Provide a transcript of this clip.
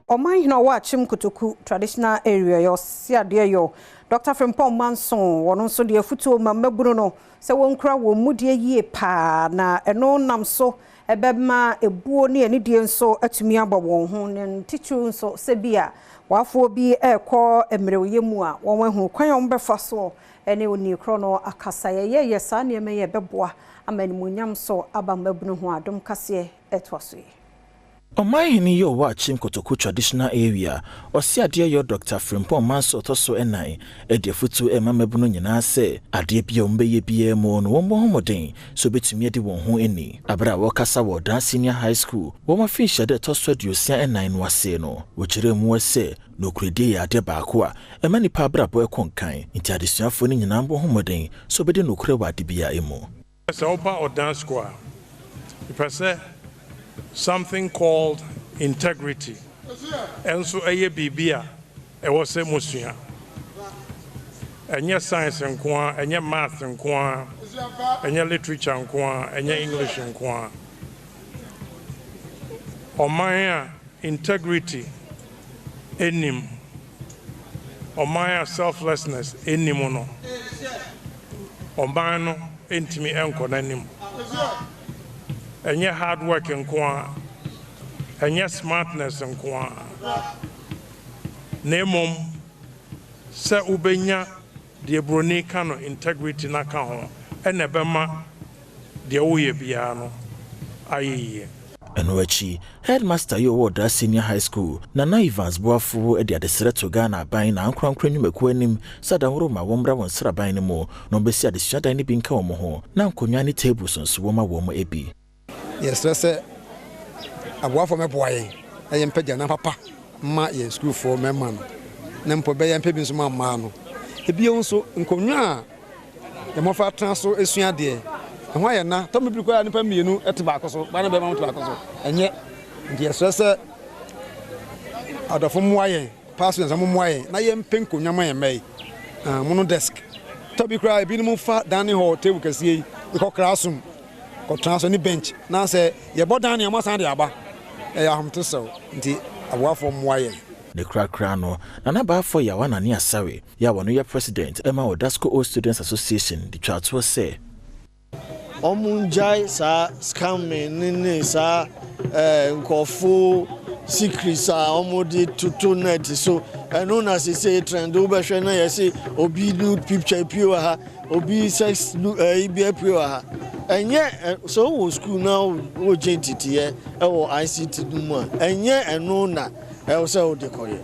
Ɔmanhene a ɔwɔ Akyem Kotoku Traditional Area yɛ Ɔseadeɛ Yɔ, Dɔkta Frimpong Manso, ɔno nso de afutuo ma mmabunu no sɛ wɔnkura wɔn mudie yie paa na ɛno nam so ɛbɛma ebuo ne anidie nso atumi abɔ wɔn ho, ne titiriw nso sɛ bi a wɔafoɔ bi ɛrekɔ mmerɛwyɛ mu a, wɔn ahu kwan a wɔbɛfa soɔ ne onii korɔ no akasa. Yɛyɛ saa nneɛma yi a, ɛbɛboa ama animuonyam so aba mmabunu ho. Adom kaseɛ ɛtoa so yi. Ɔmanhene yi a ɔwɔ Akyem Kotoku Traditional Area, Ɔseadeɛ Yɔ Dr Frimpong Manso ɔtɔ so ɛnan, ɛde afutuo ɛma mmabunu nyinaa sɛ adeɛ bi a wɔbɛyɛ biara mu no, wɔmmɔ ho mmɔden sɛ wɔbɛtumi adi wɔn ho ani. Abere a wɔrekasa wɔ Odan Senior High School wɔn afinhyia da ɛtɔ so 64 no ase no, wɔkyerɛ mu sɛ nokorɛdie yɛ adeɛ baako a ɛma nipa abrabɔ ɛkɔ nkan, nti adesuafoɔ no nyinaa mbɔ ho mmɔden sɛ wɔbɛdi nokorɛ wɔ ade biara mu. Sɛ woba Odan School a, mepɛ sɛ something called integrity ɛnso ɛyɛ biribi a ɛwɔ sɛ musua. Ɛnyɛ science nko a, ɛnyɛ math nko a, ɛnyɛ literature nko a, ɛnyɛ English nko a. Ɔman a integrity anim, ɔman a selflessness anim no, ɔman no ntumi nkɔ n'anim. Ɛnyɛ hard work nko a, ɛnyɛ smartness nko a, na mmom sɛ wobɛnya deɛ buroni ka no integrity na ka ho, ɛna ɛbɛma deɛ woyɛ biara no ayɛ yie. Ɛno akyi, headmaster yi a ɔwɔ Oda Senior High School, Nana Evans Boafo, de adesrɛ to Ghana aban na ankorankora nnwumakuo anim sɛ adahoro ma wɔmmra wɔn sraban no mu na wɔbɛsi adesuadan no bi nka wɔn ho, na nkonnwa ne tables nso wɔma wɔn bi. Yɛsrɛ sɛ aboafoɔ mɛboa yɛn na yɛmpɛ gyana papa ma yɛn sukuufoɔ mmarima no, na mpo bɛyɛ mpɛ bi nso ma mmaa no. Ebio nso, nkonnwa a mmɔfra tena so esua adeɛ, ɛho ayɛ na tɔmɔ bi koraa nipa mmienu te baako so, baa ne bɛrima te baako so, ɛnyɛ. Nti yɛsrɛ sɛ adɔfo mmoa yɛn, pastors mo mmoa yɛn na yɛmpɛ nkonnwa ma yɛn mma yi, mono desk. Tɔ bi koraa, ebinom fa dining hall table kɛseɛ yi kɔ classroom kɔtena so ne bench, na sɛ yɛbɔ dan nea asan de aba, ɛyɛ ahomtesɛw. Nti aboafoɔ mmoa yɛn. Ne korakora no, Nana Baafo Yawa Nane Asare yɛ a wɔno yɛ president ɛma Odasco Old Students Association de twa toɔ sɛ Ɔmo ngyae saa scamming ne saa nkɔfo secrets a ɔmo de toto net so. Ɛno na sese trend. Wobɛhwɛ na yɛse obi nude picture pie wɔ ha, obi sex ɛyi bi apue wɔ ha. Ɛnyɛ sɛ wowɔ school na wogye nteteɛ ɛwɔ ICT no mu a, ɛnyɛ ɛno na ɛwɔ sɛ wode kɔyɛ.